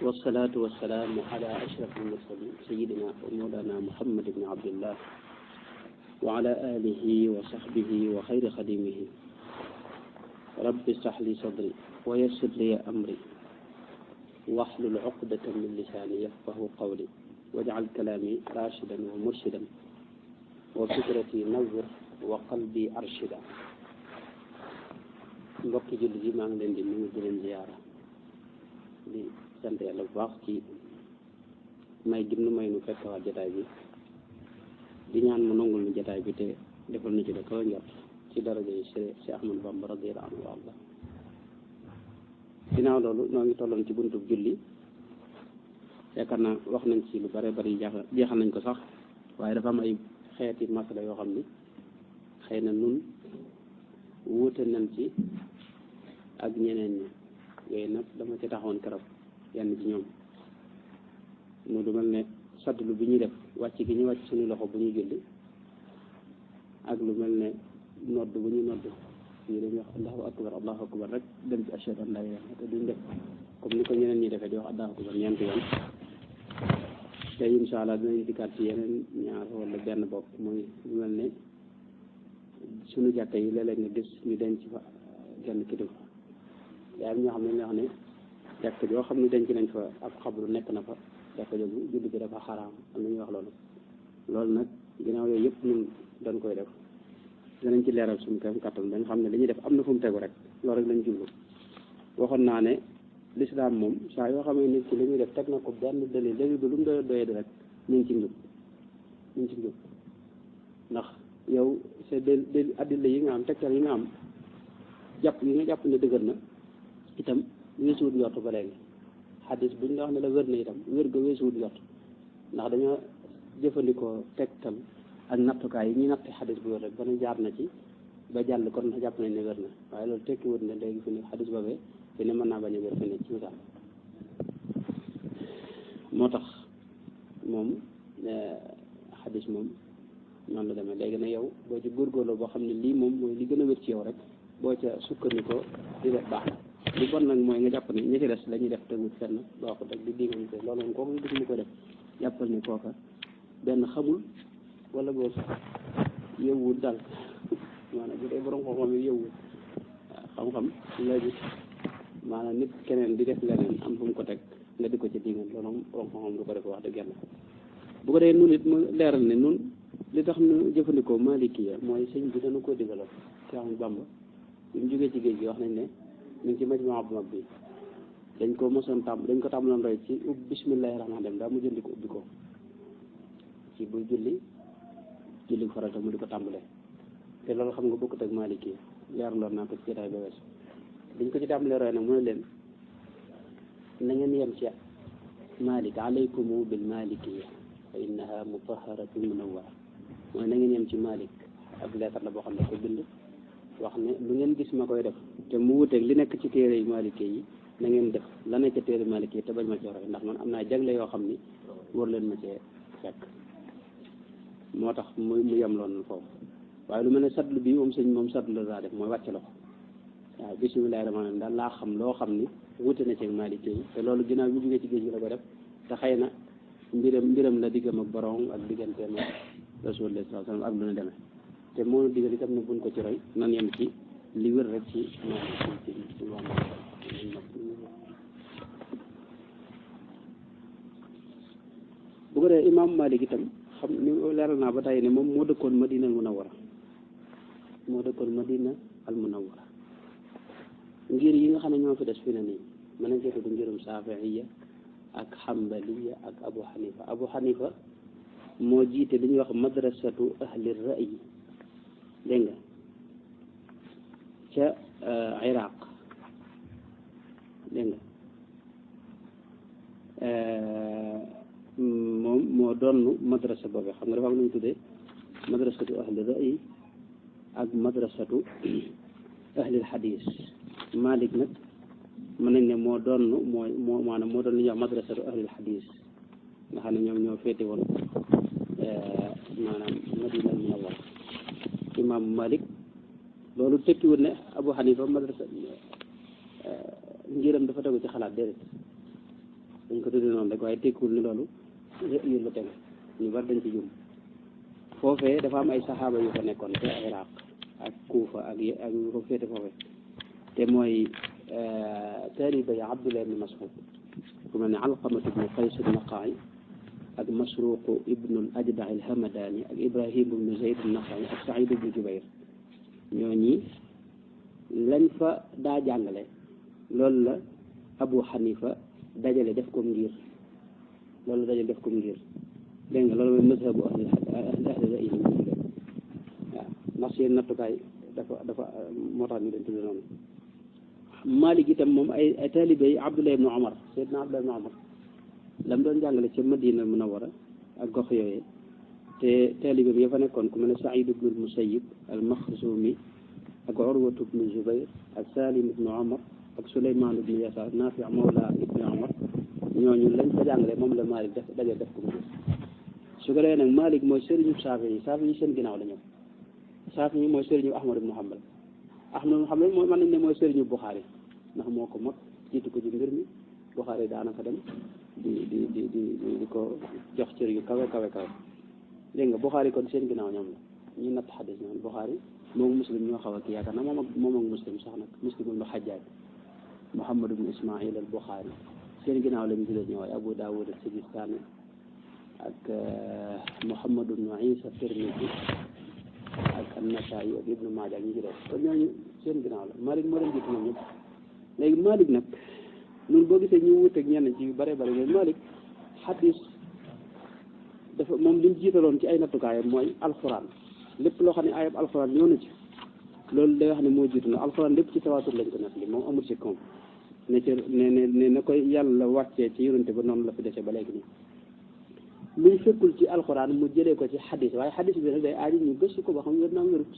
والصلاة والسلام على أشرف المرسلين سيدنا ومولانا محمد بن عبد الله وعلى آله وصحبه وخير خديمه رب اشرح لي صدري ويسر لي أمري واحلل عقدة من لساني يفقه قولي واجعل كلامي راشدا ومرشدا وفكرتي نور وقلبي أرشدا. mbokki jullit yi maa ngi leen di nuyu di leen ziyaara di sant yàlla bu baax ci may gim nu may nu fekk waa jotaay bi di ñaan mu nangul nu jotaay bi te defal nu ci de kaw njort ci daraja yi Cheikh Ahmadou Bamba radiyallahu anhu wa arda. ginnaaw loolu noo ngi tolloon ci buntub julli, yaakaar naa wax nañ ci lu bare bari jeexal nañ ko sax, waaye dafa am ay xeeti masala yoo xam ni xëy na nun wuute nañ ci ak ñeneen ñi, yooyu nag dama ci taxawoon keroog yenn ci ñoom mu du mel ne saddlu bi ñuy def wàcc gi ñu wàcc suñu loxo bu ñuy julli ak lu mel ne nodd bu ñuy nodd ñu dañuy wax allahu akbar rek dem ci ashhadu an la ilaha illallah te duñ def comme ni ko ñeneen ñi defee di wax allahu akbar ñeenti yoon. te insha allah dinañ dikkaat ci yeneen ñaar wala benn bopp muy lu mel ne suñu jàkka yi léeg-léeg nga gis ñu denc fa genn kilifa, yaa am ñoo xam ne ñoo xam ne jàkka joo xam ne denc nañ fa ab xabru nekk na fa, jàkka jooju julli bi dafa xaraam, am na ñuy wax loolu nag ginnaaw yooyu yëpp ñun dañ koy def danañ ci leeral suñu kam kattan dañ xam ne li ñuy def am na fu mu tegu rek, loolu rek lañ jublu. waxoon naa ne lislaam moom saa yoo xamee nit ki li muy def teg na ko benn dalil bi lu mu doyee di rek ñu ngi ci njub ndax yow c'est de addila yi nga am tegtal yi nga am jàpp yi nga jàpp ne dëgër na itam weesuwut yott ba léegi. xadis buñ la wax ne la wér na itam wér ga weesuwut yott, ndax dañoo jëfandikoo tegtal ak nattukaay yi ñuy natte xadis bu wér rek ba nu jaar na ci ba jàll kon jàpp nañ ne wér na, waaye loolu tekkiwut ne léegi fi ne xadis boobee fi ne mën naa bañ a wér fi ne ci misaal. moo tax moom xadis moom noonu la demee. léegi nag yow boo ci góorgóorloo boo xam ne lii moom mooy li gën a wér ci yow rek boo ca sukkandikoo di def baax na. li bon nag mooy nga jàpp ne ñi ci des la ñuy def teguut fenn baaxul rek di diggante loolu moom kooku gis mu ko def jàppal ni kooka benn xamul wala boo yëwwul daal maanaam bu dee borom xam-xam yi yëwwul xam-xam léegi maanaam nit keneen di def leneen am fu mu ko teg nga di ko ci diggal loolu borom xam-xam du ko def wax dëgg yàlla. bu ko dee nun it mu leeral ne nun li tax ñu jëfandikoo malikiya mooy sëñ bi dana koo digaloon Cheikh Ahmadou Bamba bi mu jógee ci géej gi wax nañ ne ñu ngi ci majmaa bu mag bi dañ ko mosoon dañ ko tàmbaloon roy ci bismillahi rahmaani rahim daa mu jëndi ko ubbi ko ci buy julli farata mu di ko tàmbalee. te loolu xam nga bokkut ak maliki leeraloon naa ko ci jotaay ba weesu biñ ko ci tàmbalee roy nag mu ne leen na ngeen yem ci malik alaykumu bil malikiya fa innaha mutahharatun munawwara, mooy na ngeen yem ci malik. ab leetar la boo xam ne ko bind wax ne lu ngeen gis ma koy def te mu wuteeg li nekk ci téere yi maliki yi na ngeen def la nekk ci téere maliki yi te bañ ma ci roy, ndax man am naa jagle yoo xam ni war leen ma cee fekk. moo tax mu yem loon foofu. waaye lu mel ne sadlu bi moom sëñ moom sadlu la daa def mooy wàcc loxo waaw bismillahi rahmaani rahiim daal laa xam loo xam ni wute na ci maliki yi te loolu ginnaaw bi jógee ci géej gi la ko def te xëy na mbiram la diggam ak borom ak digganteem ak rasulullah sallallahu alayhi wasallam ak lu ne demee te moo digal itam ne buñ ko ci roy nan yem ci li wér rek ci wàllu. bu ko dee imaam Malik itam xam ni leeral naa ba tey ne moom moo dëkkoon Madina al Munawwara ngir yi nga xam ne ñoo fi des fi ne nii mën nañ cee tudd ngirum Saafi'iyya ak Hanbaliyya ak Abu Hanifa moo jiite li ñuy wax madrasatu ahli ra'yi, dégg nga ca Iraq, dégg nga moom moo doon madrasa boobu xam nga dafa am lu ñu tuddee madrasatu ahli ra'yi ak madrasatu ahli hadis. Malik nag mën nañ ne moo doon maanaam moo doon li ñuy wax madrasatu ahli hadis nga xam ne ñoom ñoo féete woon maanaam Madina Munawwara. Imam Malik loolu tekkiwul ne Abu Hanifa madrasa ngiram dafa tegu ci xalaat déedéet noonu rek waaye tekkiwul ni loolu yu la tege ñu bari dañ ci jum foofee dafa am ay saxaaba yu fa nekkoon te Iraq ak Kuufa ak yu ko féete foofee te mooy taaliba yi Abdullah ibn Mas'ud ku mel ne Alqamatu ibnu Qays an-Naqa'i ak Masruq ibnu al-Ajda' al-Hamadani ak Ibrahim ibnu Zayd an-Naqa'i ak Sa'id ibnu Jubayr ñooñi lañ fa daa jàngale loolu la Abu Hanifa dajale def ko ngir loolu la dajale def ko ngir dégg nga loolu mooy mazhabu ahli ra'yi waaw ndax seen nattukaay dafa moo tax ñu leen tudde noonu Malik itam moom ay taalibe yi Abdullah ibn Umar Seydina Abdullah ibn Umar lam doon jàngale ca Madina Munawwara ak gox yooyu te taalibe bi ya fa nekkoon ku mel ne Sa'id ibn al-Musayyib al-Makhzumi ak Urwatu ibn Zubayr ak Salim ibn Umar ak Souleymane ibn Yasar Nafi' mawla ibn Umar ñooñu lañ fa jàngale moom la Malik def daje def ko mu su ko defee nag Malik mooy sëriñu Saafi yi seen ginnaaw la ñëw Saafi yi mooy sëriñu Ahmad ibn Hanbal mooy mën nañ ne mooy sëriñu Bukhari ndax moo ko mag jiitu ko ci mbir mi Bukhari daanaka dem di ko jox cër yu kawe dégg nga Bukhari kon seen ginnaaw ñoom la ñu natt xadis ñoom Bukhari moom Muslim ñoo xaw a kii yaakaar na moom ak Muslim sax nag Muslim ibn Hajjaj Muhammad ibn Ismail al Bukhari seen ginnaaw lañu jëlee ñëwaay Abu Dawud as-Sijistani ak Muhammad ibn Isa Tirmidhi ak an-Nasa'i ak Ibn Maaja ñu jëlee kon ñooñu seen ginnaaw la Malik moo leen jiitu ñoom ñëpp léegi Malik nag ñun boo gisee ñu wuteeg ñenn ci yu bare mais Malik xadis dafa moom li mu jiitaloon ci ay nattukaayam mooy alxuraan lépp loo xam ne ayab alxuraan ñëw na ci loolu day wax ne moo jiitu na alxuraan lépp ci tawaatur lañ ko nettali moom amul ci kaw ne na koy yàlla wàccee ci yonente ba noonu la fi dese ba léegi nii luñ fekkul ci alxuraan mu jëlee ko ci xadis waaye xadis bi nag day aaji ñu gëstu ko ba xam wér naa wérut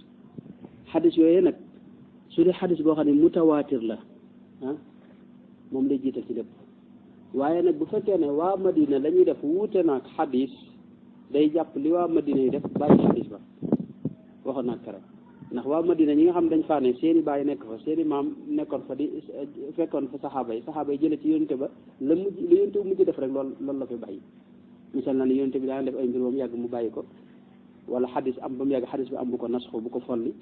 xadis yooyu nag su dee xadis boo xam ne mutawaatir la moom lay jiital ci lépp waaye nag bu fekkee ne waa Madina la ñuy def wuute naag xadis day jàpp li waa Madina yi def bàyyi xadis ba waxoon naag keroog ndax waa Madina ñi nga xam dañ faa ne seeni baay nekk fa seeni maam nekkoon fa di fekkoon fa saxaaba yi jële ci yonente ba la yonente bu mujj def rek loolu la fi bàyyi misal na ne yonente bi daan def ay mbir ba mu yàgg mu bàyyi ko wala xadis am ba mu yàgg xadis bi am bu ko nasxu bu ko folli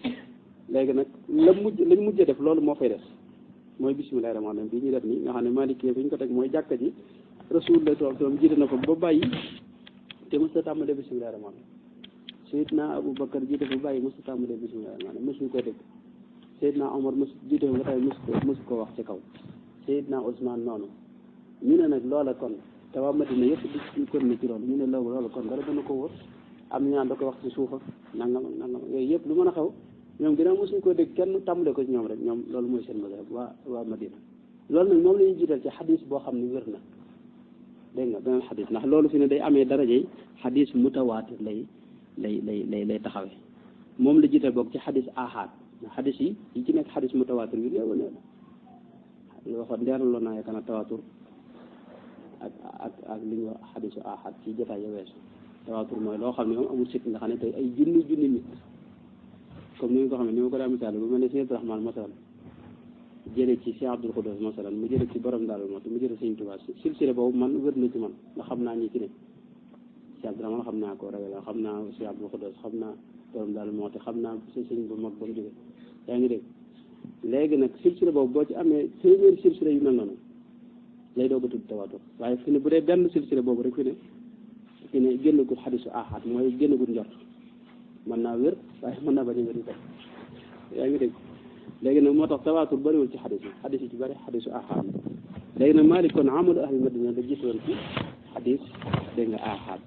léegi nag lañ mujj def loolu moo fay des mooy bismillahi rahmaani rahim bii ñu def nii nga xam ne Malik fi ñu ko teg mooy jàkka ji Rasulullah sallallahu alayhi wasallam jiite na ko ba bàyyi te mos a tàmbalee bismillahi rahmaani rahim Seydina Aboubacar jiite fa bàyyi mos a tàmbalee bismillahi rahmaani rahim mosuñu ko dégg Seydina Omar mos jiite fa ba tey mosu ko wax ci kaw Seydina Ousmane noonu ñu ne nag loola kon te waa Madina yëpp di kon ne ci loolu ñu ne loolu kon dara gën a ko wóor am ñaan da koy wax ci suufa nangam yooyu yëpp lu mën a xew ñoom ginnaaw mosuñ ko dégg kenn tàmbale ko ci ñoom rek ñoom loolu mooy seen mazhab waa Madina loolu nag moom la ñuy jiital ci xadis boo xam ne wér na dégg nga beneen xadis ndax loolu fi ne day amee darajey xadis mutawaatir lay taxawee moom la jiital boog ci xadis ahad ndax xadis yi ci nekk xadis mutawaatir yu néew a néew la waxoon leeraloon naa yaakaar na tawaatur ak li ñuy wax xadisu ahad ci jotaay ya weesu tawaatur mooy loo xam ne moom amul sikk nga xam ne tey ay junni nit comme ni nga ko xam ne ni ma ko daa misaal bu mel ne Sëñ Abdourahmane masalan jëlee ci Cheikh Abdoul Khoudous masalan mu jëlee ci borom daal moo mu jëlee Sëñ Tuubaa silsile boobu man wér na ci man ndax xam naa ñi ci ne Cheikh Abdourahmane xam naa ko ragal xam naa Cheikh Abdoul Khoudous xam naa borom daal moo te xam naa sëñ bu mag ba mu jóge yaa ngi dégg léegi nag silsile boobu boo ci amee téeméeri silsile yu mel noonu lay doog a tudd tawaatur waaye fi ne bu dee benn silsile boobu rek fi ne génnagul xadisu ahad mooy génnagul njort mën naa wér waaye mën naa bañ a wér itam yaa ngi dégg léegi nag moo tax tawaatur bëriwul ci xadis yi ci bëri xadisu ahad léegi nag Maalik kon amalu ahli Madina la jiitoon ci xadis dégg nga ahad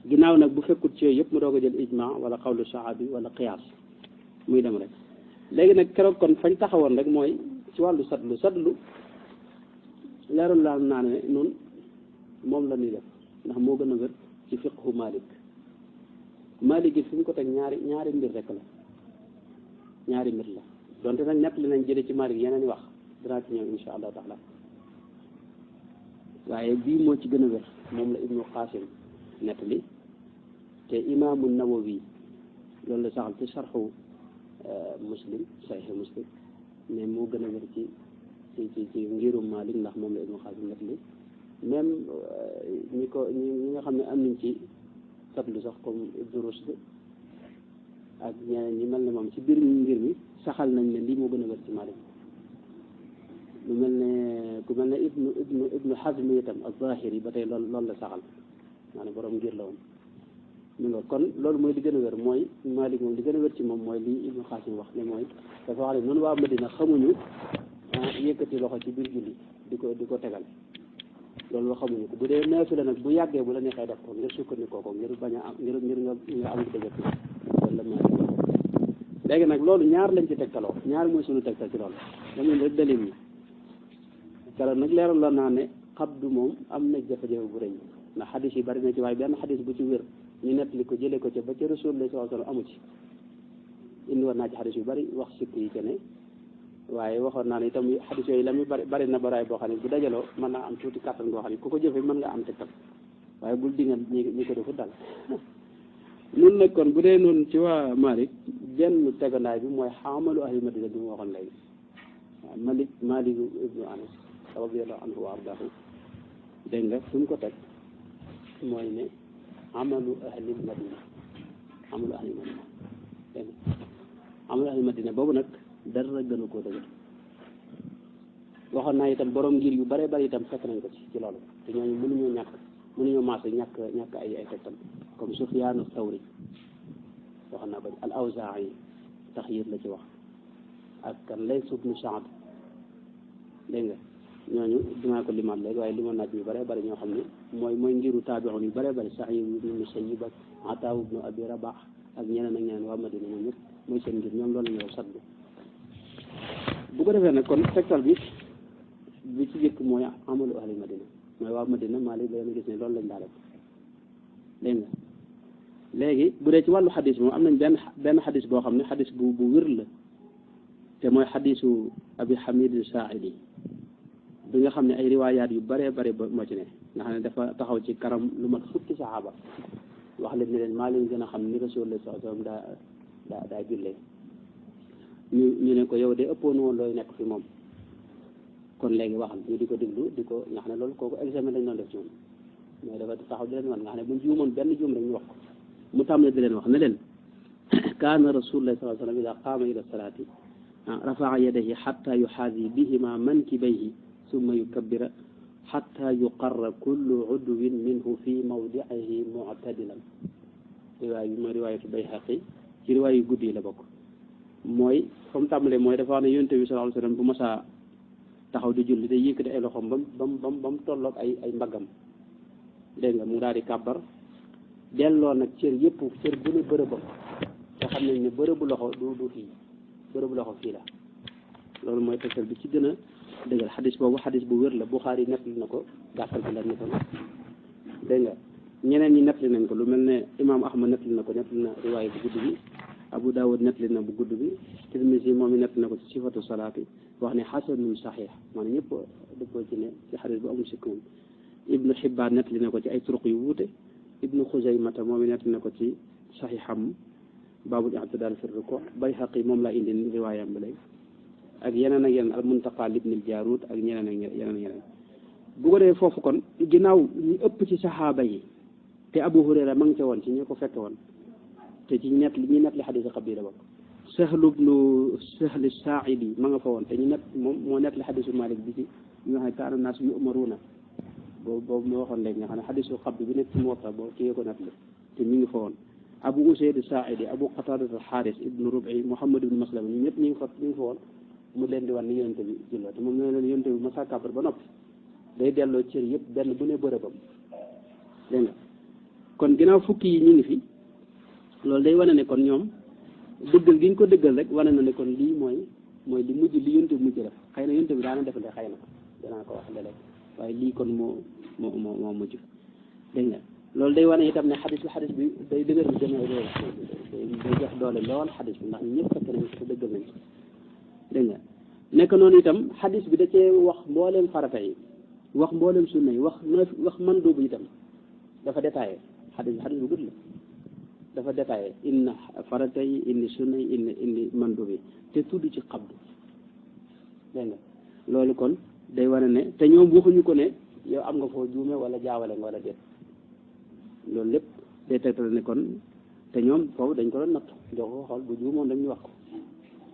ginnaaw nag bu fekkut ci yooyu yëpp mu doog a jël ijma wala xawlu sahabi wala qiyaas muy dem rek léegi nag keroog kon fañ taxawoon rek mooy ci wàllu sadlu leeral laa naa ne noonu moom la ñuy def ndax moo gën a wér ci fiqhu Malik gi fi mu ko teg ñaari mbir rek la ñaari mbir la donte nag ñett li nañ jële ci Malik yeneen i wax dinaa ci ñëw insha allahu taala waaye bii moo ci gën a wér moom la Ibnu Qasim nettali te imaamu Nawawi loolu la saxal ci sarxu Muslim Sahih Muslim mais moo gën a wér ci ngirum Malik ndax moom la Ibnu Qasim nettali même ñi nga xam ne am nañ ci tablu sax comme Ibn Rushd ak ñeneen ñi mel ne moom ci biir ngir mi saxal nañ ne lii moo gën a wér ci Maalik lu mel ne ku mel ne ibnu Hazm itam az-Zahiri ba tey loolu la saxal maanaam borom ngir la woon mi nga kon loolu mooy li gën a wér mooy Maalik moom li gën a wér ci moom mooy lii Ibnu Xaasim wax ne mooy dafa wax ne noonu waa Madina xamuñu yëkkati loxo ci biir julli di ko tegal loolu xamuñu ko bu dee naafila nag bu yàggee bu la neexee def ko ngir sukkandikoo ko ngir bañ a am ngir nga am dëgg loolu la Maalik wax léegi nag loolu ñaar lañ ci tegtaloo ñaar mooy suñu tegtal ci loolu dañu rek dalil ñi keroog nag leeral la naa ne xabdu moom am na jafe-jafe bu rëy ndax xadis yi bari na ci waaye benn xadis bu ci wér ñu nettali ko jëlee ko ca ba ca Rasulullah sallallahu alayhi wasallam amu ci indi war naa ci xadis yu bari wax sikk yi ne waaye waxoon naa ne itam xadis yooyu la muy bari na baraay boo xam ne bu dajaloo mën naa am tuuti kàttan goo xam ne ku ko jëfee mën nga am tegtal waaye bul dinga ñi ko defu dal nun nag kon bu dee noonu ci waa Malik benn tegandaay bi mooy xamalu ahli Madina bi mu waxoon léegi waaw Malik ibnu Anas radiyallahu anhu wa ardaahu dégg nga fu mu ko teg mooy ne amalu ahli Madina dégg nga amalu ahli Madina boobu nag dara gënu koo dëgër waxoon naa itam borom ngir yu bare bari itam fekk nañ ko ci loolu te ñooñu mënuñoo maase ñàkk ay tegtal comme Sufyaanu Thawri waxoon naa ba al-Awzaa'i taxyiir la ci wax ak kan Lays ibnu Sa'd dégg nga ñooñu dinaa ko limaat léegi waaye limaat naa ci yu bare bari ñoo xam ne mooy ngiru taabi'un yu bare bari Sa'iid ibnu Musayyib ak Ataa ibnu Abi Rabaax ak ñeneen waa Madina ñoom ñëpp mooy seen ngir ñoom loolu la ñu saddu bu ko defee nag kon tegtal bi ci jëkk mooy amalu ahli Madina mooy waa Madina Maalik da leen gis ne loolu lañ daa def dégg nga léegi bu dee ci wàllu xadis moom am nañ benn xadis boo xam ne xadis bu wér la te mooy xadisu Abi Hamid Saaidi bi nga xam ne ay riwaayaat yu bëree bëri ba moo ci ne nga xam ne dafa taxaw ci karam lu mat fukki saxaaba wax leen ne leen maa leen gën a xam ni Rasulullah sallallahu alayhi wasallam daa jullee ñu ne ko yow de ëppoon woon looy nekk fi moom kon léegi waxal ñu di ko déglu nga xam ne loolu kooku examen lañ doon def ci moom mais dafa taxaw di leen wan nga xam ne buñ juumoon benn juum rek ñu wax ko mu tàmbali di leen wax ne leen kaana Rasulullah sallallahu alayhi wasallam ida qaama ila salaati rafa'a yadayhi xatta yuxaadi bihima mankibayhi summa yukabbira xatta yuqarra kullu udwin minhu fi mawdi'ihi mu'tadilan riwaay bi mooy riwaayatu Bayhaqi ci riwaay yu guddi yi la bokk mooy fa mu tàmbalee mooy dafa wax ne yonent bi sallallahu alayhi wasallam bu masaa taxaw di julli day yëkkati ay loxoom ba mu tolloog ay mbaggam dégg nga mu daal di kàbbar delloo nag cër yëpp cër bu ne bërëbam te xam nañ ne bërëbu loxo du fii bërëbu loxo fii la loolu mooy tegtal bi ci gën a dëggal xadis boobu xadis bu wér la Buxaari nettali na ko gàttal bi la ñu dégg nga ñeneen ñi nettali nañ ko lu mel ne imaam Ahmad nettali na ko nettali na riwaaya bu gudd bi Abu Dawud nettali na bu gudd bi Tirmisi moom i nettali na ko ci sifatu salaati wax ne xasanun saxiix maanaam ñëpp dëppoo ci ne ci xadis bu amul sikk moom Ibnu Xibbaan nettali na ko ci ay turuq yu wuute Ibnu Xuzaymata moom i nettali na ko ci saxiixam baabul i'tidaal fi ruku' Bayhaqi moom laa indi riwaayam bi léegi ak yeneen ak yeneen al Muntaqa libnil Jaaruud ak ñeneen ak yeneen bu ko defee foofu kon ginnaaw ñu ëpp ci saxaaba yi te Abu Hurayra ma ngi ca woon ci ñi ko fekke woon te ci ñi nettali xadiis xabiira bokk Sahl ibnu Sahl Saaidi ma nga fa woon te moom moo nettali xadiisu Maalik bi ci ñu wax ne kaana naas yu'maruuna boobu ma waxoon léegi nga xam ne xadiisu xabd bi nekk ci Muwatta boobu kii ko nettali te ñu ngi fa woon Abu Usayd Saaidi Abu Qataada al-Xaaris ibnu Rub'i Muhammad ibnu Maslama ñu ñëpp ñu ngi fa woon mu leen di wan ni yonente bi julloo te moom ne leen yonente bi masa kàbbar ba noppi day delloo cër yëpp benn bu ne bërëbam dégg nga kon ginnaaw fukki yi ñu ngi fi loolu day wane ne kon ñoom dëggal gi ñu ko dëggal rek wane na ne kon lii mooy li mujj li yonente bi mujj def xëy na yonente bi daana defale xëy na danaa ko wax léeg-léeg waaye lii kon moo mujj dégg nga loolu day wane itam ne xadis bi day dëgër bi gën a day jox doole lool xadis bi ndax ñëpp fekk nañ ko te dëggal nañ ko dégg nga nekk noonu itam xadis bi da cee wax mbooleem farata yi wax mbooleem sunna yi wax manduub itam dafa détaillé xadis bu gudd la dafa détaillé inna farata yi indi sunna yi indi manduub yi te tudd ci xabdu dégg nga loolu kon day wane ne te ñoom waxuñu ko ne yow am nga foo juume wala jaawale nga wala déet loolu lépp day tegtal ne kon te ñoom foofu dañ ko doon natt jox ko xool bu juumoon dañ ñu wax ko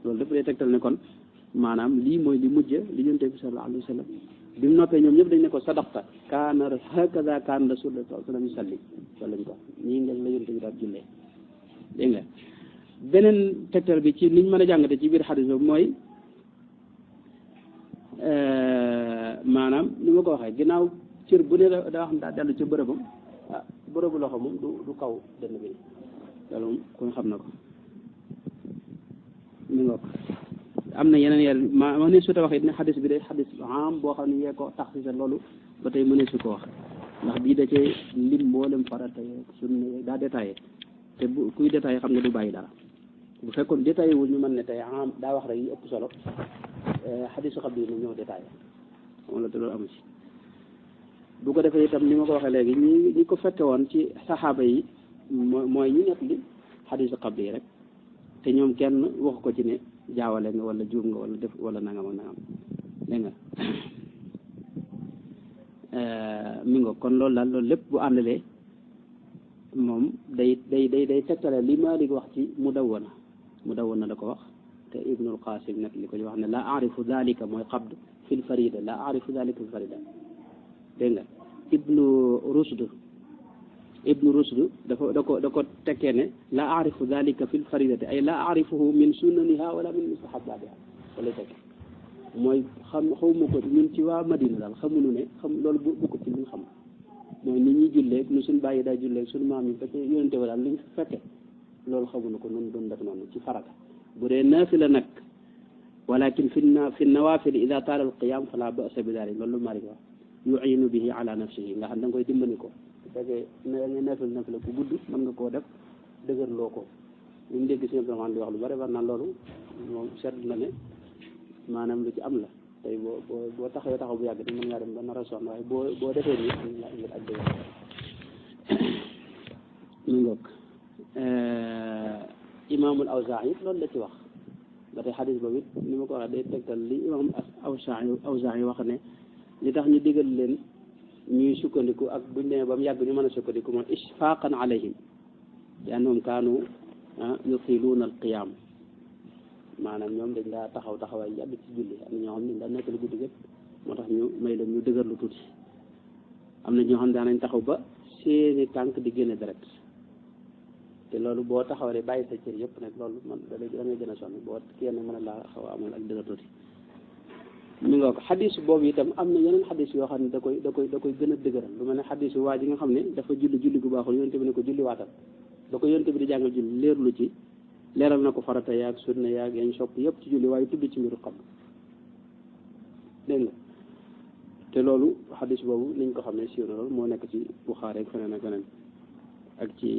loolu lépp day tegtal ne kon maanaam lii mooy li mujj li yonent bi sallallahu alayhi wa sallam bi mu noppee ñoom ñëpp dañ ne ko sadaqta kaana hakaza kaana rasulullah sallallahu alayhi wa sallam yusalli loolu lañ ko wax ñii nga la yonent bi daal jullee dégg nga beneen tegtal bi ci niñ mën a jàngate ci biir xadis boobu mooy maanaam ni ma ko waxee ginnaaw cër bu ne daa xam daa dellu ci bërëbam ah bërëbu loxo moom du kaw dënn bi loolu moom ku xam na ko mi ngoog am na yeneen yàlla ma ne su ta wax it ne xadis bi day xadis am boo xam ne yee ko tax si sa loolu ba tey mënee su ko wax ndax bii da cee lim mboolem farata yeeg sunna yeeg daa détaillé te bu kuy détaillé xam nga du bàyyi dara bu fekkoon détaillé wul ñu mën ne tey am daa wax rek yi ëpp solo xadisu xam bi na ñëw détaillé moom la te loolu amu ci bu ko defee itam ni ma ko waxee léegi ñi ko fekke woon ci saxaaba yi mooy ñi nekk li xadisu xab yi rek te ñoom kenn waxu ko ci ne jaawale nga wala juum nga wala def wala nangam ak nangam dégg nga mi nga kon loolu daal loolu lépp bu àndalee moom day tegtale li Maalik wax ci Mudawwana la ko wax te Ibnul Qasim nag li ko ñu wax ne la arifu dalika mooy qabd fil farida la arifu dalika fil farida dégg nga Ibnu Rushd dafa da ko tekkee ne la arifu dalika fil faridati ay la arifuhu min sunnaniha wala min mustahabatiha wala tekk mooy xawma ko ñun ci waa Madina daal xamuñu ne loolu bu ko ci liñ xam mooy ni ñuy julleeg nu suñ bàyyi daa julleeg suñu maam yi ba ci yonente wa daal liñ fekke loolu xamuñu ko noonu doon def noonu ci farata bu dee naafila nag walakin fi nawaafil ida taala al qiyam fala ba'sa bi dalik loolu Maalik wax yu'inu bihi ala nafsihi nga xam da nga koy dimbali ko bu fekkee nga naafila ku gudd mën nga koo def dëgërloo ko ñu mu dégg seen vraiment di wax lu bari war naan loolu moom seetlu na ne maanaam lu ci am la tey boo taxawee taxaw bu yàgg te mën ngaa dem ba nar a sonn waaye boo defee nii am la ngir ak dëgër mu ngoog imaamul Awzaa'i loolu la ci wax ba tey xadis boobu it ni ma ko waxee day tegtal li imaam Awzaa'i wax ne li tax ñu digal leen ñuy sukkandiku ak buñ demee ba mu yàgg ñu mën a sukkandiku mooy ishfaaqan alayhim li annahum kaanu yutiluuna al qiyaam maanaam ñoom dañ daa taxawaay yàgg ci julli am na ñoo xam ne daa nekk lu guddi gépp moo tax ñu may leen ñu dëgër lu tuuti am na ñoo xam ne daanañ taxaw ba seeni tànk di génne deret te loolu boo taxawee bàyyi sa cër yëpp nag loolu man da ngay gën a sonn boo kenn mën a laa xaw a amal ak dëgër tuuti mi nga ko xadis boobu itam am na yeneen xadis yoo xam ne da koy gën a dëgëral lu mel ne xadisu waa ji nga xam ne dafa julli gu baaxul yonte bi ne ko julli waatal da ko yonte bi di jàngal julli leerlu ci leeral na ko farata yaag sunna yaag yañ sopp yëpp ci julli waaye tudd ci mbiru xam dégg nga te loolu xadis boobu niñ ko xam ne siiw na loolu moo nekk ci Buxaari ak feneen ak feneen ak ci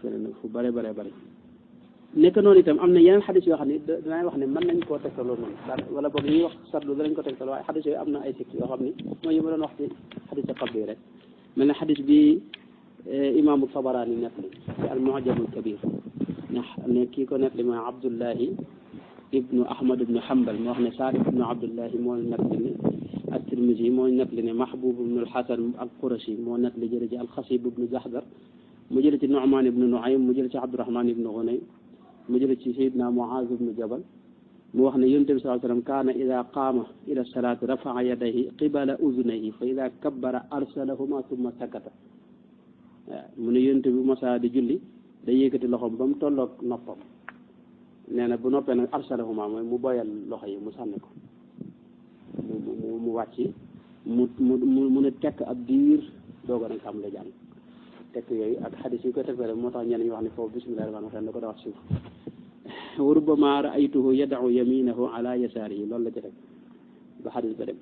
feneen fu bare nekk noonu itam am na yeneen xadis yoo xam ne danaay wax ne mën nañ koo tegtaloo noonu wala boog li ñuy wax sardu danañ ko tegtaloo waaye xadis yooyu am na ay sikk yoo xam ne mooy yi ma doon wax ci xadis a xab yi rek mel ne xadis bi imaamu Tabaraani nekk li ci al Mu'jamul Kabir ne kii ko nekk li mooy Abdullahi ibnu Ahmad ibnu Hanbal moo wax ne Saadiq ibnu Abdullahi moo nekk li ne at-Tirmisi moo nekk li ne Mahbub ibnu al-Hasan al-Qurashi moo nekk li jële ci al-Xasib ibnu Jahdar mu jële ci Nu'man ibnu Nu'aym mu jële ci Abdurahman ibnu Ghunay mu jële ci Sayyidina Muaz ibnu Jabal mu wax ne Yonent bi sallallahu alayhi wa sallam kaana ida qaama ila salaati rafa'a yadayhi qibala udunayhi fa ida kabbara arsalahuma thumma sakata waaw mu ne Yonent bi mosaa di julli day yëkkati loxoom ba mu tolloog noppam nee na bu noppee nag arsalahuma mooy mu boyal loxo yi mu sànni ko mu wàcc mu ne tekk ab diir dooga nag am la jàng tekk yooyu ak xadis yi koy tegtale moo tax ñenn ñu wax ne foofu bismillahi rahmaani rahiim da ko da wax suuf wa rubbama ra'aytuhu yad'u yaminahu ala yasaarihi loolu la ci teg ba xadis ba dem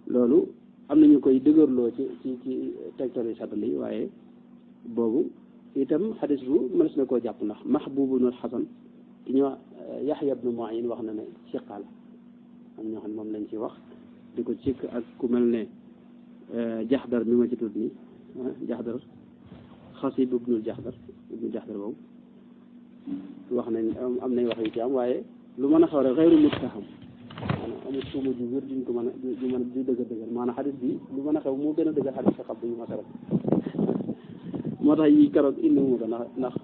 loolu am nañu koy dëgërloo ci tegtali sadal yi waaye boobu itam xadis bu mënees na koo jàpp ndax Mahbub ibn al-Hasan ki ñuy wax Yaxya ibnu Mu'in wax na ne siqa la am ñoo xam ne moom lañ ci wax di ko cikk ak ku mel ne Jahdar mi ma ci tudd nii Jahdar Xasib ibnu Jahdar boobu wax nañ am nañ wax yu ci am waaye lu mën a xaw rek xeyru muttaham maanaam amul tuuma ju wér duñ ko mën a ju mën a du dëgër maanaam xadis bi lu mën a xew moo gën a dëgër xadis sa xabdu yu ma sarat moo tax yi keroog indi mu ko ndax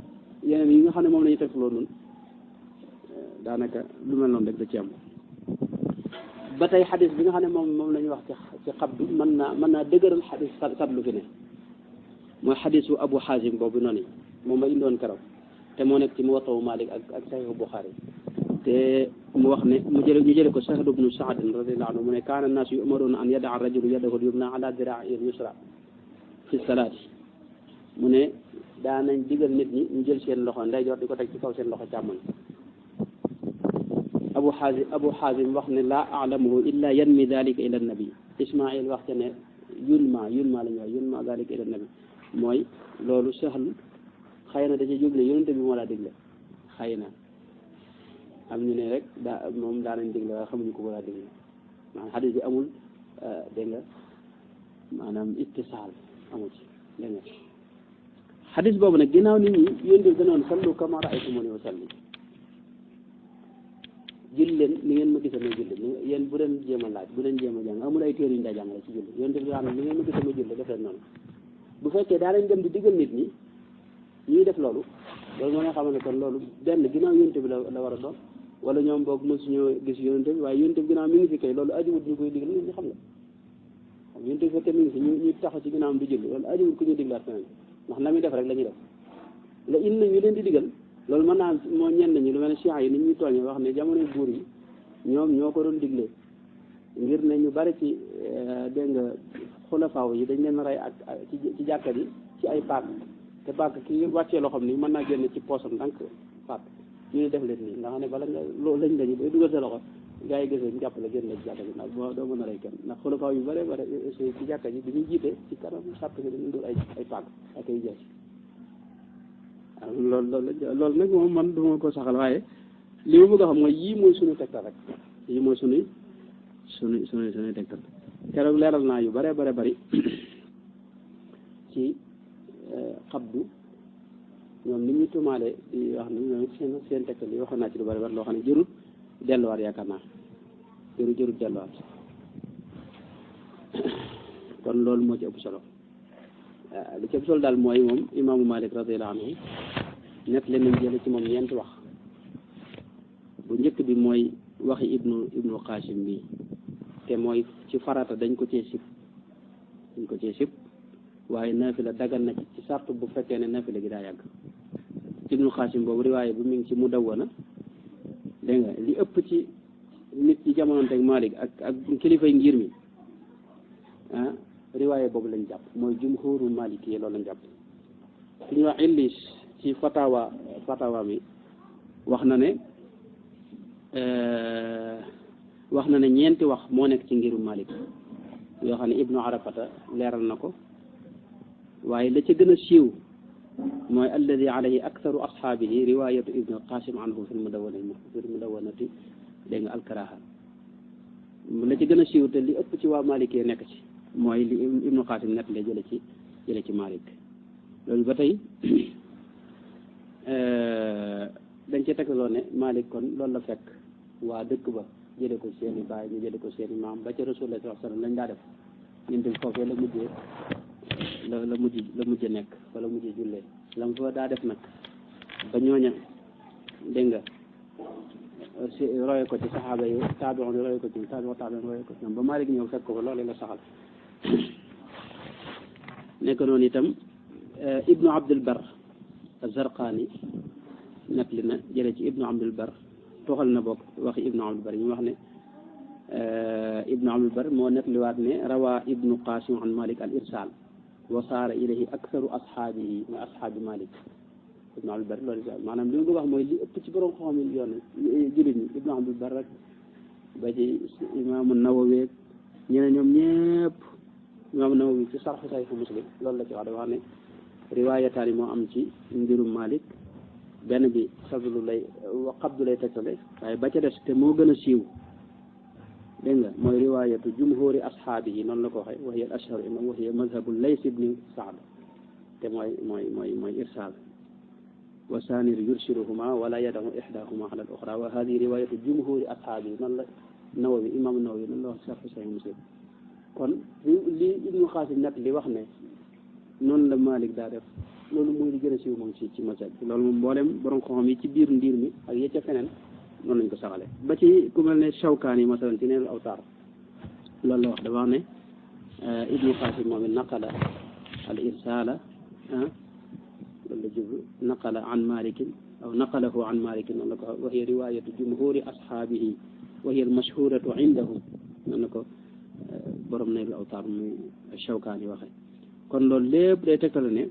yeneen yi nga xam ne moom la ñu teg loolu noonu daanaka lu mel noonu rek da ci am ba tey xadis bi nga xam ne moom la ñuy wax ci xabdu mën naa dëgëral xadis sadlu fi ne mooy xadisu Abu Xaasim boobu noonu moom ma indoon keroog te moo nekk ci Muwatta Maalik ak Saxiix Buxaari te mu wax ne ñu jële ko Sahl ibnu Saad radiyallahu anhu mu ne kaana naasu yu'maruuna an yadaa rajulu yadahu al-yumna ala diraa'ihi al-yusra fi salaati mu ne daanañ digal nit ñi ñu jël seen loxo ndeyjoor di ko teg ci kaw seen loxo càmmoñ Abu Xaasim wax ne laa a'lamuhu illa yanmi dalika ila nabi Ismaïl wax ca ne yunma la ñuy wax yunma dalika ila nabi mooy loolu Sahl xëy na da ca jógle yonente bi moo laa digle xëy na am ñu ne rek moom daanañ digle waaye xamuñu ko laa digle maanaam xadis bi amul dégg nga maanaam ittisaal amu ci dégg nga xadis boobu nag ginnaaw nit ñi yonente bi danoon sallu kama ra'aytumuni usalli julli leen ni ngeen ma gisee ma julli yéen bu leen jéem a laaj bu leen jéem a jàng amul ay téere yu ñu daa jàngale ci julli yonente bi daanaka ni ngeen ma gisee ma julli def leen noonu bu fekkee daa leen dem di digal nit ñi ñuy def loolu moo ne xamal ne kon loolu benn ginnaaw yonente bi la war a doon wala ñoom boog mosuñoo gis yonente bi waaye yonente bi ginnaaw mi ngi fi kay loolu ajiwut ñu koy digal nit ñi xam nga xam yonente bi fekkee mi ngi fi ñu taxaw ci ginnaawam di julli loolu ajiwut ku ñu diglaat feneen ndax na muy def rek la ñuy def la in na ñu leen di digal loolu mën naa moo ñenn ñi lu mel ne Cheikh yi ni ñuy tooñee wax ne jamono buur yi ñoom ñoo ko doon diglee ngir ne ñu bari ci dégg nga xulafaaw yi dañ leen rey ak ci jàkka yi ci ay paak te paak ki wàccee loo xam ni mën naa génn ci poosam ndànk paak ñu ne def leen nii nga xam ne bala nga loolu lañ dañu bay dugal sa loxo gars yi gisee ñu jàppale génn la ci jàkka ji ndax doo mën a rey kenn ndax xulafaaw yu bare bare ci jàkka ji bi ñuy jiite ci kanam sàpp si dañu dul ay paak ak ay jees waaw loolu nag moom man du ma ko saxal waaye li ma bëgg a xam mooy yii mooy suñu tegtal rek yii mooy suñuy tegtal keroog leeral naa yu bare bari ci xabdu ñoom ni ñuy tuumaale di wax ne ñoom seen tegtal yi waxoon naa ci lu bari loo xam ne jërut delluwaat yaakaar naa jërut delluwaat kon loolu moo ci ëpp solo li ci ëpp solo daal mooy moom imaamu Malik radiyallahu anhu net leen nañ jële ci moom ñeenti wax bu njëkk bi mooy waxi ibnu Qasim bi te mooy ci farata dañ ko cee sib waaye naafila dagan na ci sart bu fekkee ne naafila gi daa yàgg ibnu Qasim boobu riwaaye bu mi ngi ci Mudawwana dégg nga li ëpp ci nit ci jamonoonteeg Malik ak kilifay ngir mi riwaaye boobu lañ jàpp mooy jumhuru maliki loolu lañ jàpp li ñuy wax illis ci fatawa mi wax na ne ñeenti wax moo nekk ci ngiru Malik yoo xam ne ibnu Arafata leeral na ko waaye la ca gën a siiw mooy alladi alayhi aktharu ashaabihi riwayatu ibnu Qasim anhu fi mudawanati dégg nga alkaraha la ca gën a siiw te li ëpp ci waa Maliki nekk ci mooy li ibnu Qasim nekk la jële ci Malik loolu ba tey dañ ci tegtaloo ne Malik kon loolu la fekk waa dëkk ba jële ko seeni baay ñu jële ko seeni maam ba ca Rasulullah sallallahu alayhi wasallam lañ daa def ñun dem foofee la mujjee nekk fa la mujjee jullee la mu fa daa def nag ba ñooña dégg nga roye ko ci saxaaba yi taabi'un roye ko ci taabi'un roye ko ci ñoom ba Malik ñëw fekk ko fa loolu la saxal nekk noonu itam ibnu Abdul Bar az-Zarqaani nettali na jële ci ibnu Abdul Bar toxal na bokk waxi ibnu Abdul Bar ñu wax ne ibnu Abdul Bar moo nettaliwaat ne rawaa ibnu Qasim an Malik al irsal wa saara ilayhi aktharu ashaabihi mooy ashaabi Malik ibnu Abdul Bar loolu maanaam li ma bëgg wax mooy li ëpp ci borom xam yi yoon jullit ñi ibnu Abdul Bar rek ba ci imaamu Nawawi ñeneen ñoom ñëpp imaamu Nawawi ci sarxu Sahih Muslim loolu la ci wax dafa wax ne riwaayataani moo am ci mbirum Malik benn bi sablu lay xabdu lay tegtale waaye ba ca des te moo gën a siiw dégg nga mooy riwaayatu jumhuri ashaabihi noonu la ko waxee wa hiya al ashhar imam wa hiya mazhabu Lays ibn Sa'd te mooy irsaal wa saanir yursiluhuma wala yadahu ihdahuma ala al uxra wa hadihi riwaayatu jumhuri ashaabihi noonu la Nawawi imaamu Nawawi noonu la wax sarh Sahih Muslim kon li Ibnu Xaasim nag li wax ne noonu la Malik daa def loolu mooy li gën a siiw moom ci mazhab bi loolu moom mboolem borom xam-xam yi ci biir ndiir mi ak ya ca feneen noonu lañ ko saxale ba ci ku mel ne Shawkaani masalan ci Naylul Awtaar loolu la wax dafa wax ne Ibnu Xaasim moom it naqala al irsaala loolu la jublu naqala an malikin aw naqalahu an malikin noonu la ko wa hiya riwayatu jumhuri ashaabihi wa hiya al mashhuratu indahu noonu la ko borom Naylul Awtaar muy Shawkaani waxee kon loolu lépp day tegtale ne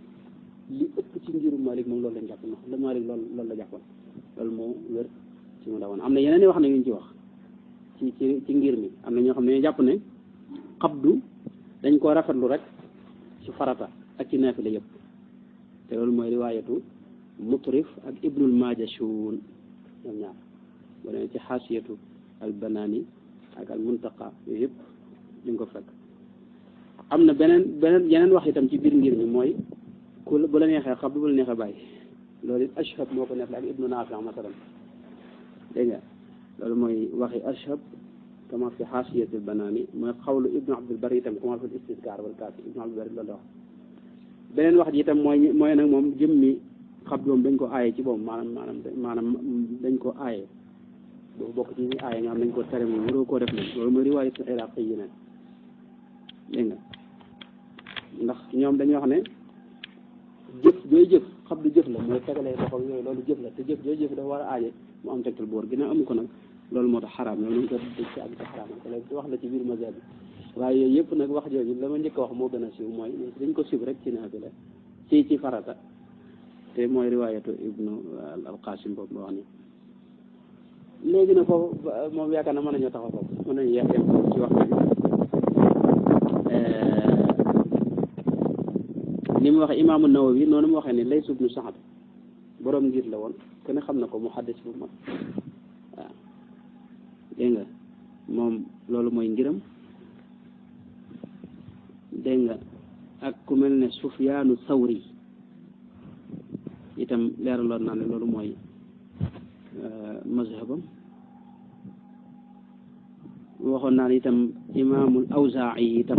li ëpp ci ngirum Malik moom loolu lañ jàpp ndax la Malik loolu la jàppoon loolu moo wér ci mu dawoon am na yeneen i wax na yuñ ci wax ci ngir mi am na ñoo xam ne ñoo jàpp ne xabdu dañ koo rafetlu rek ci farata ak ci naafila yëpp te loolu mooy riwaayatu Mutrif ak Ibnul Majashun ñoom ñaar boo demee ci xaasiyatu al Banaani ak al Muntaqa yooyu yëpp di nga ko fekk am na yeneen wax itam ci biir ngir mi mooy bu la neexee xabdu bu la neexee bàyyi loolu it Ashhab moo ko neef ak Ibnu Naafi masalan dégg nga loolu mooy waxi Ashhab kama fi xaasiyatil Banaani mooy xawlu Ibnu Abdul Bari itam kama fi Istizkaar wal Kaafi Ibnu Abdul Bari loolu la wax beneen wax ji itam mooy nag moom jëmmi xabdu moom dañ ko aaye ci boobu maanaam dañ ko aaye boobu bokk ci ñi aaye nga xam dañ ko tere moom waroo koo def moom loolu mooy riwaayatul Iraaqi yi ne dégg nga ndax ñoom dañuy wax ne jëf jooy jëf xabdu jëf la mooy tegalee loxo yooyu loolu jëf la te jëf jooy jëf dafa war a aaje mu am tegtal boor ginnaaw amu ko nag loolu moo tax xaraam loolu nañ ko dëg ci ak ci xaraam ko léegi wax la ci biir mazhab bi waaye yooyu yëpp nag wax jooju la ma njëkk a wax moo gën a siiw mooy dañ ko sib rek ci naafila ci farata te mooy riwaayatu Ibnu al Qasim boobu ma wax ni léegi nag foofu moom yaakaar na mën nañoo taxaw foofu mën nañu yeex yem ci wax ni mu waxee imaamu Nawawi noonu mu waxee ne Lays ibnu Sa'd borom ngir la woon kenn xam na ko muhaddis bu mag waaw dégg nga moom loolu mooy ngiram dégg nga ak ku mel ne Sufyaanu Sawri itam leeraloon naa ne loolu mooy mazhabam waxoon naa ne itam imaamul Awzaa'i itam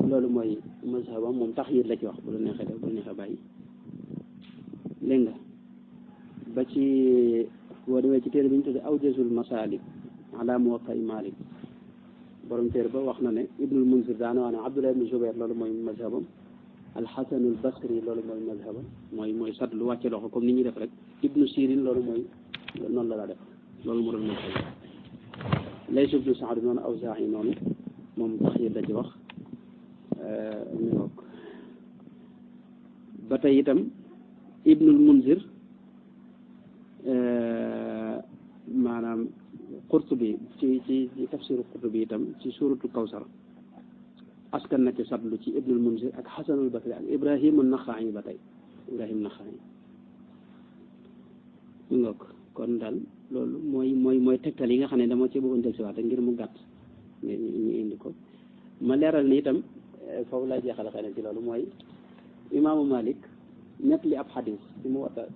loolu mooy mazhabam moom taxyiir la ci wax bu la neexee def bu la neexee bàyyi dégg nga ba ci boo demee ci téere bi ñu tuddee Awjazul Masaalik ala Muwatta Maalik borom téere ba wax na ne Ibnul Munzir daana wax ne Abdullah ibn Zubayr loolu mooy mazhabam Alxasanul Basri loolu mooy mazhabam mooy sat lu wàcce loxo comme ni ñuy def rek Ibnu Sirin loolu mooy noonu la def loolu moo doon mazhabam Lays ibnu Sa'd noonu Awzaa'i noonu moom taxyiir la ci wax ba tey itam Ibnul Munzir maanaam Qurtubi ci tafsiru Qurtubi itam ci suuratu Kawsar askan na ci satlu ci Ibnul Munzir ak Xasanul Basri ak Ibrahim an-Naxa'i ba tey Ibrahim Naxa'i ñu nga ko kon daal loolu mooy tegtal yi nga xam ne dama ci bëggoon del si waat ngir mu gàtt ñu indi ko ma leeral ni itam foofu lay jeexal xëy na ci loolu mooy imaamu Malik ñett li ab xadis ci mu watta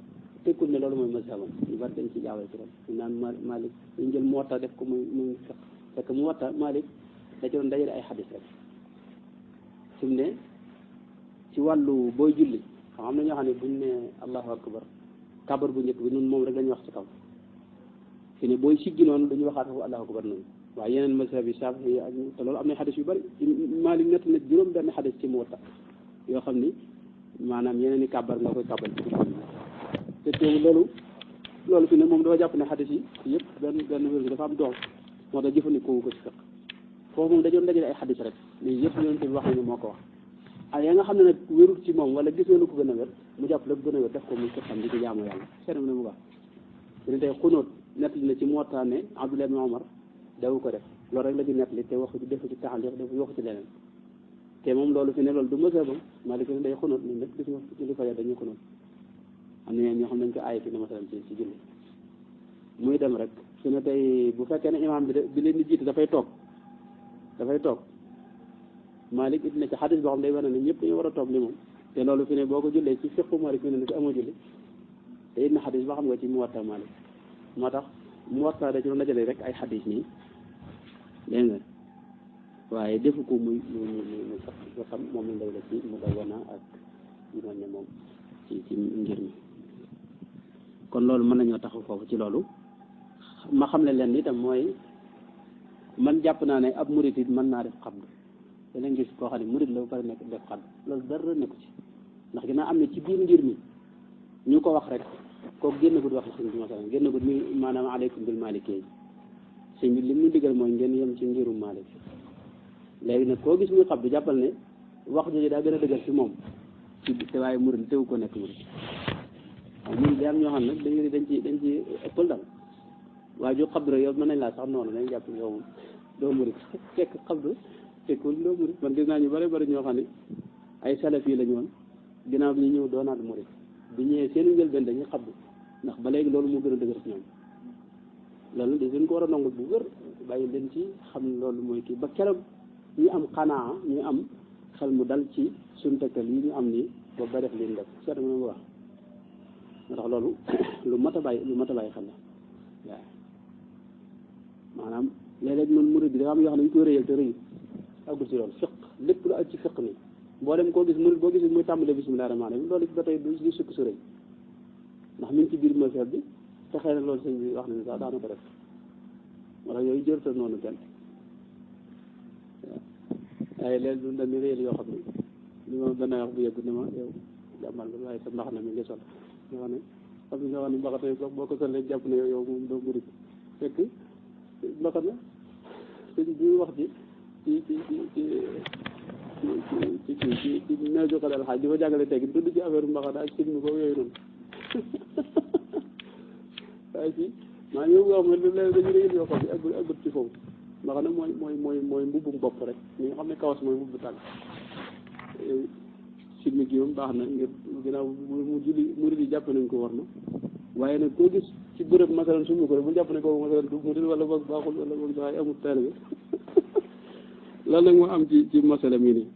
tekkul ne loolu mooy mazhabam ñu bari dañ ci jaawale ci loolu ñu naan Malik dañ jël mu watta def ko muy fekk mu watta Malik da ci doon dajale ay xadis rek su mu ne ci wàllu booy julli xam am na ñoo xam ne buñ ne allahu akbar kabar bu njëkk bi nun moom rek lañuy wax ci kaw fi ne booy siggi noonu dañuy waxaat foofu allahu akbar noonu waaye yeneen mazhab yi Shaafi'i ak te loolu am na xadis yu bëri Malik nett na juróom benn xadis ci Muwatta yoo xam ni maanaam yeneen i kàbbar nga koy kàbbar ci te teewul loolu fi ne moom dafa jàpp ne xadis yi yëpp benn wér dafa am dox moo tax jëfandikoo ko ci fekk foofu moom dajoon dajale ay xadis rek mais yëpp yonent bi wax nañu moo ko wax ah ya nga xam ne nag wérul ci moom wala gis na lu ko gën a wér mu jàpp la gën a wér def ko muy xam di ko jaamu yàlla seen mu ne mu baax ne tey xunóot nettali na ci Muwatta ne Abdullah ibn Umar daw ko def loolu rek la ci nettali te waxu ci defu ci taxaliq defu waxu ci leneen te moom loolu fi ne loolu du mazhabam Maalik ne day xunóot ñun nag gis nga ci li fajar dañuy xunóot am na ñoo xam ne dañ ko aaye fi ne masalan ci julli muy dem rek su ne tey bu fekkee ne imaam bi leen di jiite dafay toog Maalik it na ci xadis boo xam day wane ne ñëpp dañu war a toog li moom te loolu fi ne boo ko jullee ci fiqhu Maalik fi ne ne ko amoo julli te it na xadis boo xam nga ci Muwatta Maalik moo tax mu waxtaan da ci doon dajale rek ay xadis nii dégg nga waaye defu ko muy xam moom lañ la ci mu dawana ak yu mel ne moom ci ngir mi kon loolu mën nañoo taxaw foofu ci loolu ma xam ne leen itam mooy man jàpp naa ne ab murit it mën naa def xabdu danañ gis koo xam ne murit la ba pare nekk def xabdu loolu dara nekku ci ndax ginnaaw am ne ci biir ngir mi ñu ko wax rek kooku génn gud wax sëñ bi masalan génn gud mi maanaam aleykum bil maalikee sëñ bi li mu digal mooy ngeen yem ci ngirum maalik léegi nag koo gis muy xabdu jàppal ne wax jooju daa gën a dëgër ci moom ci te waaye murit teewu ko nekk murit waaw murit day am ñoo xam ne nag dañ ci ëppal dal waaye ju xabdu rek yow mën nañ laa sax noonu dañ jàpp yow doo murit fekk xabdu fekkul doo murit man gis naa ñu bari bari ñoo xam ne ay salaf yi lañu woon ginnaaw bi ñu ñëw doonaat murit bi ñëwee seen njëlbeen dañuy xabdu ndax ba léegi loolu moo gën a dëgër ci ñoom loolu dañ ko war a nangul bu wér bàyyi leen ci xam ne loolu mooy kii ba keroog ñu am xanaa ñu am xel mu dal ci suñu tegtal yi ñu am nii ba ba def leen def seet ma nga wax moo tax loolu lu mat a bàyyi xel la waaw maanaam léeg-léeg noonu murid bi dafa am yoo xam ne ñu koy rëyal te rëyu àggul ci loolu fiq lépp lu ak ci fiq ni boo dem koo gis murid boo gis muy tàmbalee bismillah rahmaan rahim loolu ba tey du sukk su rëy ndax mi ngi ci biir mazhab bi te xëy na loolu sëñ bi wax nañu sax daana ko def wala yooyu jërta noonu kenn waaye léegi du dañu réel yoo xam ne li ma benn wax bu yëgg ne ma yow jàmmal ba waaye sa mbax na mi ngi sol ñoo xam ne xam ne ñoo xam ne mbaxana yi boo ko solee jàpp ne yow moom doo murid fekk mbaxana sëñ bi wax ci nee joxal alxaaj di fa jàngale teggi tudd ci affaire mbaxana ak sin mi ko yooyu noonu waaye ci maa ñëw nga xam ne léeg dañu réel yoo xam ne aggut ci foofu mbaxana mooy mbubbum bopp rek ñi nga xam ne kawas mooy mbubbu tànk silmi gi moom baax na ngir ginnaaw mu julli murid yi jàpp nañ ko war na waaye nag koo gis ci bërëb masalan suñu ko rek bu jàpp ne kooku masalan du murid wala boog baaxul wala boog sax amul taalibe loolu nag moo am ci masala mii nii